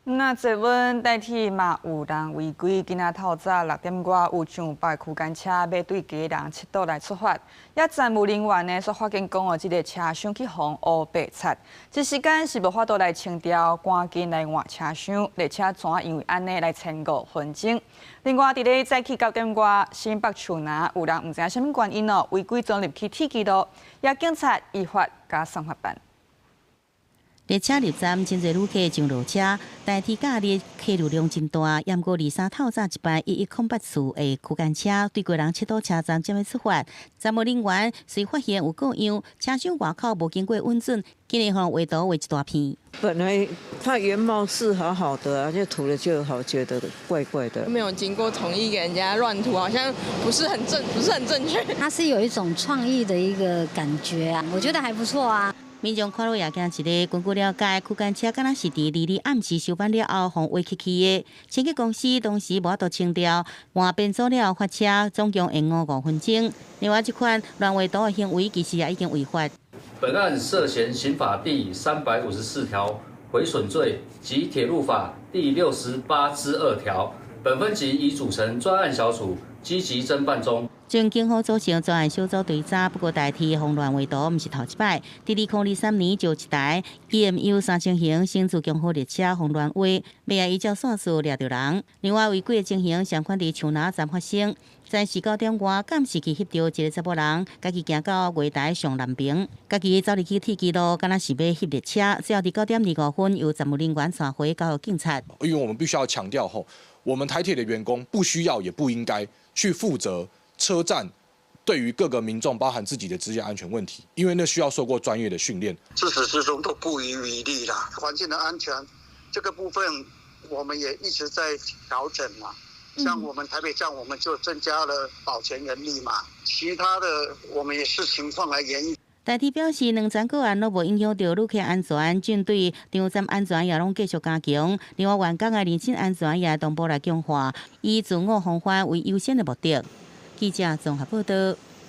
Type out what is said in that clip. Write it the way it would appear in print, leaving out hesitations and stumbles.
那捷運台鐵嘛有人違規，今仔透早6點外有上百區間車欲對基隆七堵來出發，也站務人員呢，煞發現講哦，這个車廂去予烏白漆，這時間是無法度來清掉，趕緊來換車廂，列車怎因為按呢來延5分鐘。另外，佇咧早起9點外，新北樹林有人毋知影啥物原因哦，違規鑽入去鐵支路，也警察依法共送罰辦。列車入站，真濟旅客上落車，台鐵假日客流量真大。毋過23透早一班1108次的區間車對基隆七堵車站準備出發，站務人員隨發現有過樣，車廂外口無經過允准，竟然予畫圖畫一大片。本來它原貌是好好的啊，就塗了就好，覺得怪怪的。沒有經過同意給人家亂塗，好像不是很正確。它是有一種創意的一個感覺啊，我覺得還不錯啊。民眾看了也驚一个，根據了解，區間車敢若是佇22暗時收班了後，予畫漆去的。清潔公司當時無法度清掉，換編組了後發車，總共延誤5分鐘。另外，這款亂畫圖的行為其實也已經違法。本案涉嫌刑法第354條毀損罪及鐵路法第68之2條，本分局已組成專案小組，積極偵辦中。將警方組成專案小組追查，不過台鐵予亂畫圖毋是頭一擺。佇2023年就一台 EMU 3000型新自強號列車予亂畫，未來依照線索掠著人。另外違規的情形相款佇樹林站發生，在時9點外，監視器翕著一个查某人，家己行到月台上南爿，家己走入去鐵支路，敢若是欲翕列車。最後佇9點25分，由站務人員帶回交予警察。因為我們必須要強調吼，我們台鐵的員工不需要也不應該去負責車站對於各個民眾，包含自己的職業安全問題，因為那需要受過專業的訓練。自始至終都不遺餘力啦，環境的安全這個部分，我們也一直在調整嘛。像我們台北站，我們就增加了保全人力嘛，其他的我們也視情況來研議。台鐵表示，兩樁個案攏無影響著旅客安全，針對場站安全也攏繼續加強。另外，員工的人身安全也同步來強化，以自我防範為優先的目的。記者綜合報道。